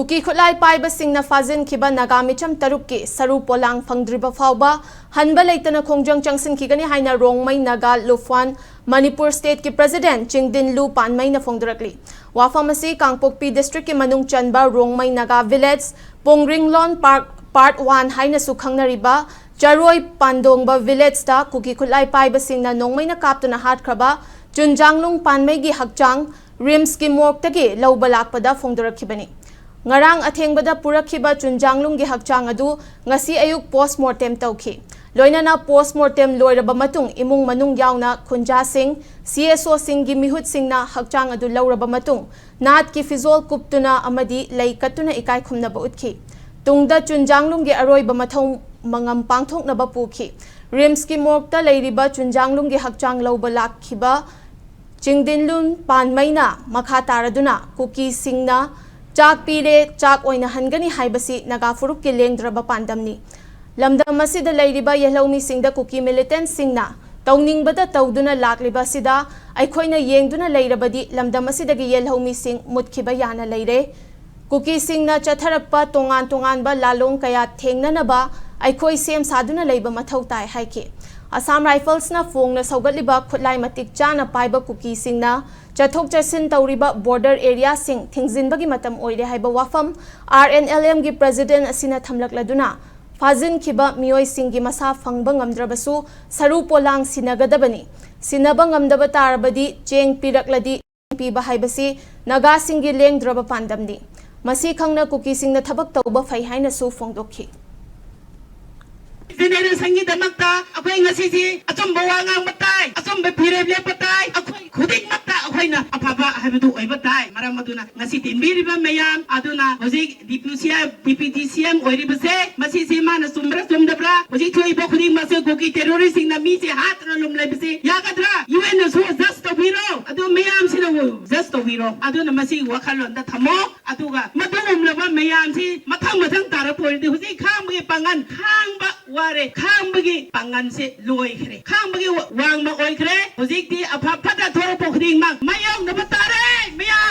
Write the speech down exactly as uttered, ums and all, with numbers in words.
ꯀꯨꯀꯤ ꯈꯨꯠꯂꯥꯏ ꯄꯥꯏꯕꯁꯤꯡꯅ ꯐꯥꯖꯤꯟꯈꯤꯕ ꯅꯥꯒꯥ ꯃꯤꯆꯝ ꯇꯔꯨꯛꯀꯤ ꯁꯔꯨ ꯄꯣꯂꯥꯡ ꯐꯪꯗ꯭ꯔꯤꯕ ꯐꯥꯎꯕ ꯍꯟꯕ ꯂꯩꯇꯅ ꯈꯣꯡꯖꯪ ꯆꯪꯁꯤꯟꯈꯤꯒꯅꯤ ꯍꯥꯏꯅ ꯔꯣꯡꯃꯩ ꯅꯥꯒꯥ ꯂꯨꯐꯥꯟ ꯃꯅꯤꯄꯨꯔ ꯁ꯭ꯇꯦꯠꯀꯤ ꯄ꯭ꯔꯦꯁꯤꯗꯦꯟꯠ ꯆꯤꯡꯗꯤꯟꯂꯨ ꯄꯥꯟꯃꯩꯅ ꯐꯣꯡꯗꯣꯔꯛꯂꯤ꯫ ꯋꯥꯐꯝ ꯑꯁꯤ ꯀꯥꯡꯄꯣꯛꯄꯤ ꯗꯤꯁꯇ꯭ꯔꯤꯛꯀꯤ ꯃꯅꯨꯡ ꯆꯟꯕ Rongmei Naga village Pongringlon park part one ꯍꯥꯏꯅꯁꯨ ꯈꯪꯅꯔꯤꯕ ꯆꯔꯣꯏ ꯄꯥꯟꯗꯣꯡꯕ ꯚꯤꯂꯦꯖꯇ ꯀꯨꯀꯤ ꯈꯨꯠꯂꯥꯏ ꯄꯥꯏꯕꯁꯤꯡꯅ ꯅꯣꯡꯃꯩꯅ ꯀꯥꯞꯇꯨꯅ ꯍꯥꯠꯈ꯭ꯔꯕ ꯆꯨꯟꯖꯥꯡꯂꯨꯡ ꯄꯥꯟꯃꯩꯒꯤ ꯍꯛꯆꯥꯡ ꯔꯤꯝꯁꯀꯤ ꯃꯣꯔꯒꯇꯒꯤ ꯂꯧꯕ ꯂꯥꯛꯄꯗ ꯐꯣꯡꯗꯣꯔꯛꯈꯤꯕꯅꯤ꯫ ꯉꯔꯥꯡ ꯑꯊꯦꯡꯕꯗ ꯄꯨꯔꯛꯈꯤꯕ ꯆꯨꯟꯖꯥꯡꯂꯨꯡꯒꯤ ꯍꯛꯆꯥꯡ ꯑꯗꯨ ꯉꯁꯤ ꯑꯌꯨꯛ ꯄꯣꯁꯃꯣꯔꯇꯦꯝ ꯇꯧꯈꯤ꯫ ꯂꯣꯏꯅꯅ ꯄꯣꯁꯃꯣꯔꯇꯦꯝ ꯂꯣꯏꯔꯕ ꯃꯇꯨꯡ ꯏꯃꯨꯡ ꯃꯅꯨꯡ ꯌꯥꯎꯅ ꯈꯨꯟꯖꯥꯁꯤꯡ, ꯁꯤ ꯑꯦꯁ ꯑꯣꯁꯤꯡꯒꯤ ꯃꯤꯍꯨꯠꯁꯤꯡꯅ ꯍꯛꯆꯥꯡ ꯑꯗꯨ ꯂꯧꯔꯕ ꯃꯇꯨꯡ ꯅꯥꯠꯀꯤ ꯐꯤꯖꯣꯜ ꯀꯨꯞꯇꯨꯅ ꯑꯃꯗꯤ ꯂꯩ ꯀꯠꯇꯨꯅ ꯏꯀꯥꯏ ꯈꯨꯝꯅꯕ ꯎꯠꯈꯤ꯫ ꯇꯨꯡꯗ ꯆꯨꯟꯖꯥꯡꯂꯨꯡꯒꯤ ꯑꯔꯣꯏꯕ ꯃꯊꯧ ꯃꯉꯝ ꯄꯥꯡꯊꯣꯛꯅꯕ ꯄꯨꯈꯤ꯫ ꯔꯤꯝꯁꯀꯤ ꯃꯣꯔꯒꯇ ꯂꯩꯔꯤꯕ ꯆꯨꯟꯖꯥꯡꯂꯨꯡꯒꯤ ꯍꯛꯆꯥꯡ ꯂꯧꯕ ꯂꯥꯛꯈꯤꯕ ꯆꯤꯡꯗꯤꯟꯂꯨꯟ ꯄꯥꯟꯃꯩꯅ ꯃꯈꯥ ꯇꯥꯔꯗꯨꯅ ꯀꯨꯀꯤꯁꯤꯡꯅ ꯆꯥꯛ ꯄꯤꯔꯦ, ꯆꯥꯛ ꯑꯣꯏꯅ ꯍꯟꯒꯅꯤ ꯍꯥꯏꯕꯁꯤ ꯅꯥꯒꯥ ꯐꯨꯔꯨꯞꯀꯤ ꯂꯦꯡꯗ꯭ꯔꯕ ꯄꯥꯟꯗꯝꯅꯤ꯫ ꯂꯝꯗꯝ ꯑꯁꯤꯗ ꯂꯩꯔꯤꯕ ꯌꯦꯜꯍꯧꯃꯤꯁꯤꯡꯗ ꯀꯨꯀꯤ ꯃꯤꯂꯤꯇꯦꯟꯠꯁꯤꯡꯅ ꯇꯧꯅꯤꯡꯕꯗ ꯇꯧꯗꯨꯅ ꯂꯥꯛꯂꯤꯕ ꯑꯁꯤꯗ ꯑꯩꯈꯣꯏꯅ ꯌꯦꯡꯗꯨꯅ ꯂꯩꯔꯕꯗꯤ ꯂꯝꯗꯝ ꯑꯁꯤꯗꯒꯤ ꯌꯦꯜꯍꯧꯃꯤꯁꯤꯡ ꯃꯨꯠꯈꯤꯕ ꯌꯥꯅ ꯂꯩꯔꯦ꯫ ꯀꯨꯀꯤꯁꯤꯡꯅ ꯆꯠꯊꯔꯛꯄ ꯇꯣꯉꯥꯟ ꯇꯣꯉꯥꯟꯕ ꯂꯥꯂꯣꯡ ꯀꯌꯥ ꯊꯦꯡꯅꯅꯕ ꯑꯩꯈꯣꯏ ꯁꯦꯝ ꯁꯥꯗꯨꯅ ꯂꯩꯕ ꯃꯊꯧ ꯇꯥꯏ ꯍꯥꯏꯈꯤ꯫ ꯑꯁꯥꯝ ꯔꯥꯏꯐꯜꯁꯅ ꯐꯣꯡꯅ ꯁꯧꯒꯠꯂꯤꯕ ꯈꯨꯠꯂꯥꯏ ꯃꯇꯤꯛ ꯆꯥꯅ ꯄꯥꯏꯕ ꯀꯨꯀꯤꯁꯤꯡꯅ ꯆꯠꯊꯣꯛ ꯆꯠꯁꯤꯟ ꯇꯧꯔꯤꯕ ꯕꯣꯔꯗꯔ ꯑꯦꯔꯤꯌꯥꯁꯤꯡ ꯊꯤꯡꯖꯤꯟꯕꯒꯤ ꯃꯇꯝ ꯑꯣꯏꯔꯦ ꯍꯥꯏꯕ ꯋꯥꯐꯝ ꯑꯥꯔ ꯑꯦꯟ ꯑꯦꯜ ꯑꯦꯝꯒꯤ ꯄ꯭ꯔꯦꯁꯤꯗꯦꯟꯠ ꯑꯁꯤꯅ ꯊꯝꯂꯛꯂꯗꯨꯅ ꯐꯥꯖꯤꯟꯈꯤꯕ ꯃꯤꯑꯣꯏꯁꯤꯡꯒꯤ ꯃꯁꯥ ꯐꯪꯕ ꯉꯝꯗ꯭ꯔꯕꯁꯨ ꯁꯔꯨ ꯄꯣꯂꯥꯡ ꯁꯤꯟꯅꯒꯗꯕꯅꯤ꯫ ꯁꯤꯟꯅꯕ ꯉꯝꯗꯕ ꯇꯥꯔꯕꯗꯤ ꯆꯦꯡ ꯄꯤꯔꯛꯂꯗꯤ ꯄꯤꯕ ꯍꯥꯏꯕꯁꯤ ꯅꯥꯒꯥꯁꯤꯡꯒꯤ ꯂꯦꯡꯗ꯭ꯔꯕ ꯄꯥꯟꯗꯝꯅꯤ꯫ ꯃꯁꯤ ꯈꯪꯅ ꯀꯨꯀꯤꯁꯤꯡꯅ ꯊꯕꯛ ꯇꯧꯕ ꯐꯩ ꯍꯥꯏꯅꯁꯨ ꯐꯣꯡꯗꯣꯛꯈꯤ꯫ ꯖꯦꯅꯦꯔꯦꯁꯟꯒꯤꯗꯃꯛꯇ ꯑꯩꯈꯣꯏ ꯉꯁꯤꯁꯤ ꯑꯆꯨꯝꯕ ꯋꯥ ꯉꯥꯡꯕ ꯇꯥꯏ, ꯑꯆꯨꯝꯕ ꯐꯤꯔꯦꯞ ꯂꯦꯞꯄ ꯇꯥꯏ꯫ ꯑꯩꯈꯣꯏ ꯈꯨꯗꯤꯡꯃꯛꯇ ꯑꯩꯈꯣꯏꯅ ꯑꯐꯕ ꯍꯥꯏꯕꯗꯨ ꯑꯣꯏꯕ ꯇꯥꯏ꯫ ꯃꯔꯝ ꯑꯗꯨꯅ ꯉꯁꯤ ꯇꯤꯟꯕꯤꯔꯤꯕ ꯃꯌꯥꯝ ꯑꯗꯨꯅ ꯍꯧꯖꯤꯛ ꯗꯤꯄ꯭ꯌꯨ ꯁꯤ ꯑꯦꯝ, ꯗꯤꯄ꯭ꯌꯨꯇꯤ ꯁꯤ ꯑꯦꯝ ꯑꯣꯏꯔꯤꯕꯁꯦ, ꯃꯁꯤꯁꯦ ꯃꯥꯅ ꯆꯨꯝꯕ꯭ꯔꯥ ꯆꯨꯝꯗꯕ꯭ꯔꯥ? ꯍꯧꯖꯤꯛ ꯊꯣꯛꯏꯕ ꯈꯨꯗꯤꯡꯃꯛꯁꯦ ꯀꯨꯀꯤ ꯇꯦꯔꯣꯔꯤꯁꯁꯤꯡꯅ ꯃꯤꯁꯦ ꯍꯥꯠꯇꯅ ꯑꯗꯨꯝ ꯂꯩꯕꯁꯦ ꯌꯥꯒꯗ꯭ꯔꯥ? ꯌꯨ ꯑꯦꯟꯅꯁꯨ ꯖꯁ ꯇꯧꯕꯤꯔꯣ, ꯑꯗꯨ ꯃꯌꯥꯝꯁꯤꯅ ꯖꯁ ꯇꯧꯕꯤꯔꯣ꯫ ꯑꯗꯨꯅ ꯃꯁꯤꯒꯤ ꯋꯥꯈꯜꯂꯣꯟꯗ ꯊꯝꯃꯣ꯫ ꯑꯗꯨꯒ ꯃꯗꯨꯒꯨꯝꯂꯕ ꯃꯌꯥꯝꯁꯤ ꯃꯊꯪ ꯃꯊꯪ ꯇꯥꯔꯛꯄ ꯑꯣꯏꯔꯗꯤ ꯍꯧꯖꯤꯛ ꯈꯥꯡꯕꯒꯤ ꯄꯥꯡꯒꯜ, ꯈꯥꯡꯕ ꯋꯥꯔꯦ, ꯈꯥꯡꯕꯒꯤ ꯄꯥꯡꯒꯜꯁꯦ ꯂꯣꯏꯈ꯭ꯔꯦ, ꯈꯥꯡꯕꯒꯤ ꯋꯥ-, ꯋꯥꯡꯃ ꯑꯣꯏꯈ꯭ꯔꯦ꯫ ꯍꯧꯖꯤꯛꯇꯤ ꯑꯐ ꯐꯠꯇ ꯊꯣꯔꯛꯄ ꯈꯨꯗꯤꯡꯃꯛ ꯃꯥꯌꯣꯛꯅꯕ ꯇꯥꯔꯦ ꯃꯌꯥꯝ꯫